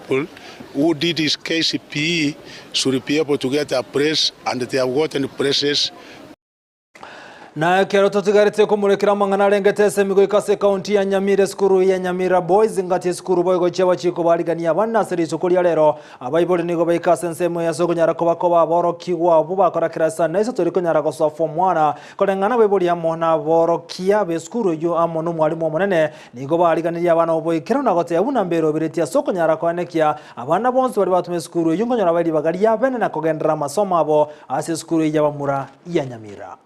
pupil who did his KCPE should be able to get a place and they have gotten places. Na ekero totigarete komorekera amang'ana arengete esemi goika ase ekaunti ya Nyamira esukuru ya Nyamira Boys ngati esukuru boigo chi'abachiko bariganie abana ase rituko ria rero. Abaibori nigo baika ase ensemo eye ase okonyara kobakoba aborokigwa abwo bakora kerasa na iso tori konyara gosoa form one. Koreng'ana abaibori amo naborokia b'esukuru eyio amo nomwalimu omonene nigo bariganirie abana oboikeranu na goteba buna mberoberetie ase okonyara koenekia abana bonsi baria batoma esukuru eyio nkonyora bare ribaga riabene na kogenderera amasomo abo ase esukuru eyio y'abamura ya Nyamira.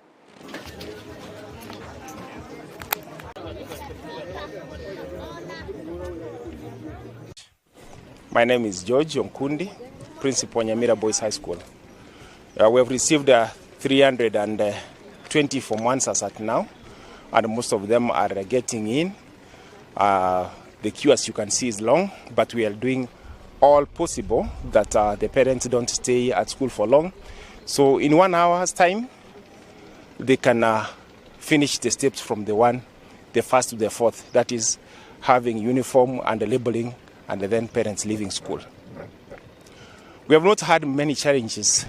My name is George Onkundi, Principal Nyamira Boys High School. Uh, we have received uh, 320 form ones as at now, and most of them are uh, getting in. Uh, the queue, as you can see, is long, but we are doing all possible that uh, the parents don't stay at school for long. So in one hour's time, they can uh, finish the steps from the one, the first to the fourth. That is having uniform and labeling, and then parents leaving school. We have not had many challenges,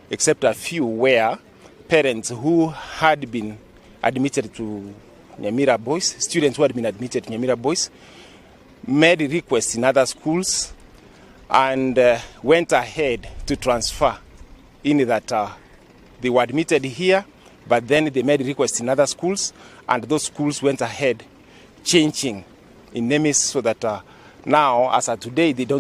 except a few where parents who had been admitted to Nyamira Boys, students who had been admitted to Nyamira Boys, made requests in other schools and uh, went ahead to transfer in that uh, they were admitted here, but then they made requests in other schools, and those schools went ahead changing in names so that uh, now, as of today, they don't.